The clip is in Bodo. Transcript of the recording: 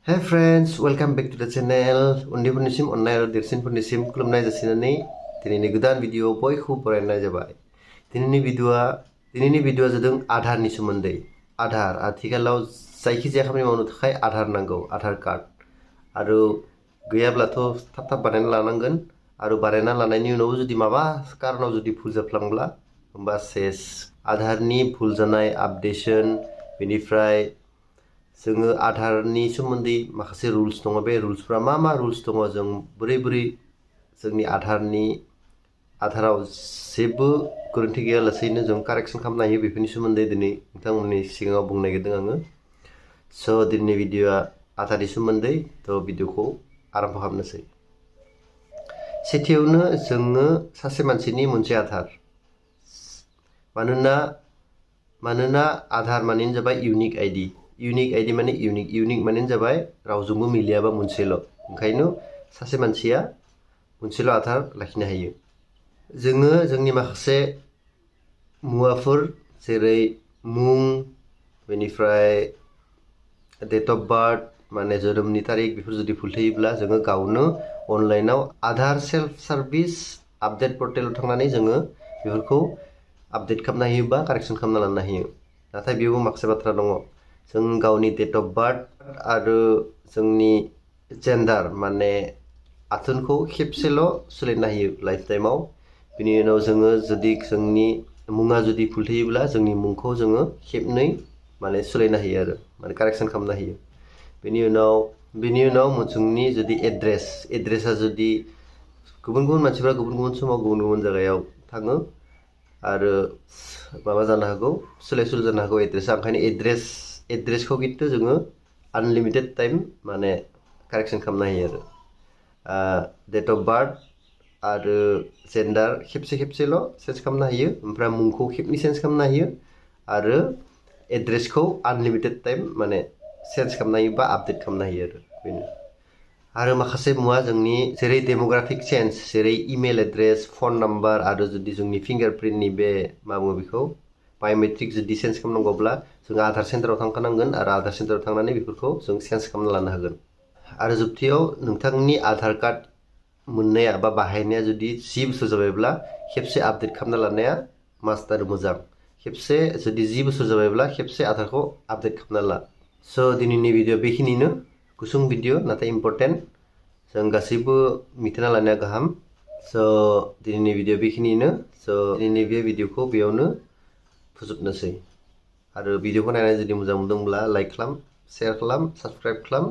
Hey friends, welcome back to the channel. Undi-undisim online dersin-undisim खुलुमनाय जासिनानै दिनैनि गोदान भिडिअ बयखौबो बरायनाय जाबाय। दिनैनि भिडिअआ जादों आधारनि सोमोन्दै। आधार आथिखालाव जायखिजाया खामानि मावनो थाखाय आधार नांगौ, आधार कार्ड। आरो गैयाब्लाथ' थाब बानायना लानांगोन आरो बानायना लानायनि उनाव जुदि माबा कारनाव जुदि भुल जाफ्लांब्ला होमबा सेस। आधारनि भुल जानाय आपडेशन बेनिफ्राय जोङो आधारनि सोमोन्दै माखासे रुल्स दङ बे रुल्सफ्रा मा रुल्स दङ जों बोरै जोंनि आधाराव जेबो गोरोन्थि गैयालासेनो जों कारेक्सन खालामनो हायो बेफोरनि सोमोन्दै दिनै नोंथांमोननि सिगाङाव बुंनो नागिरदों आङो। स' दिनैनि भिडिअआ आधारनि सोमोन्दै थ' भिडिअखौ आरम्भ खालामनोसै। सेथियावनो जोङो सासे मानसिनि मोनसे आधार। मानोना आधार माने जाबाय इउनिक आइडि। इउनिक आइडि माने इउनिक माने जाबाय रावजोंबो मिलायाबा मोनसेल'। ओंखायनो सासे मानसिया मोनसेल' आधार लाखिनो हायो। जोङो जोंनि माखासे मुवाफोर जेरै मुं बेनिफ्राय डेट अफ बार्थ माने जोनोमनि तारिख बेफोर जुदि भुल थायोब्ला जोङो गावनो अनलाइनाव आधार सेल्फ सार्भिस आपडेट पर्टेलाव थांनानै जोङो बेफोरखौ आपडेट खालामनो हायो बा कारेक्सन खालामना लानो हायो। नाथाय बेयावबो माखासे बाथ्रा दङ। जों गावनि डेट अफ बार्थ आरो जोंनि जेन्डार माने आथोनखौ खेबसेल' सोलायनो हायो लाइफ टाइमाव। बिनि उनाव जोङो जुदि जोंनि मुङा जुदि भुल थायोब्ला जोंनि मुंखौ जोङो खेबनै माने सोलायनो हायो आरो माने कारेक्सन खालामनो हायो। बेनि उनाव जोंनि जुदि एड्रेसा जुदि गुबुन मानसिफ्रा गुबुन समाव गुबुन जायगायाव थाङो आरो माबा जानो हागौ सोलाय सोल' जानो हागौ एड्रेसा। ओंखायनो एड्रेसखौ खिन्थु जोङो आनलिमिटेड टाइम माने कारेक्सन खालामनो हायो आरो। डेट अफ बार्थ आरो जेन्डार खेबसेल' चेन्ज खालामनो हायो। ओमफ्राय मुंखौ खेबनै चेन्ज खालामनो हायो आरो एड्रेसखौ आनलिमिटेड टाइम माने चेन्ज खालामनो हायो बा आपडेट खालामनो हायो आरो बेनो। आरो माखासे मुवा जोंनि जेरै डेम'ग्राफिक चेन्ज जेरै इमेल एड्रेस फन नाम्बार आरो जुदि जोंनि फिंगारप्रिन्टनि बे मा बुङो बेखौ बाय'मेट्रिक जुदि चेन्ज खालामनांगौब्ला जों आधार सेन्टाराव थांखानांगोन आरो आधार सेन्टाराव थांनानै बेफोरखौ जों चेन्ज खालामना लानो हागोन। आरो जोबथियाव नोंथांनि आधार कार्ड मोननाया बा बाहायनाया जुदि 10 बोसोर जाबायब्ला खेबसे आपडेट खालामना लानाया मास्ट आरो मोजां। खेबसे जुदि 10 बोसोर जाबायब्ला खेबसे आधारखौ आपडेट खालामना ला। स' दिनैनि भिडिअ बेखिनिनो गुसुं भिडिअ नाथाय इम्परटेन्ट जों गासैबो मिथिना लानाया गाहाम। स' दिनैनि भिडिअ बेखिनिनो। स' दिनैनि बे भिडिअखौ बेयावनो फोजोबनोसै। आरो भिडिअखौ नायनानै जुदि मोजां मोनदोंब्ला लाइक खालाम, शेयार खालाम, साबस्क्राइब खालाम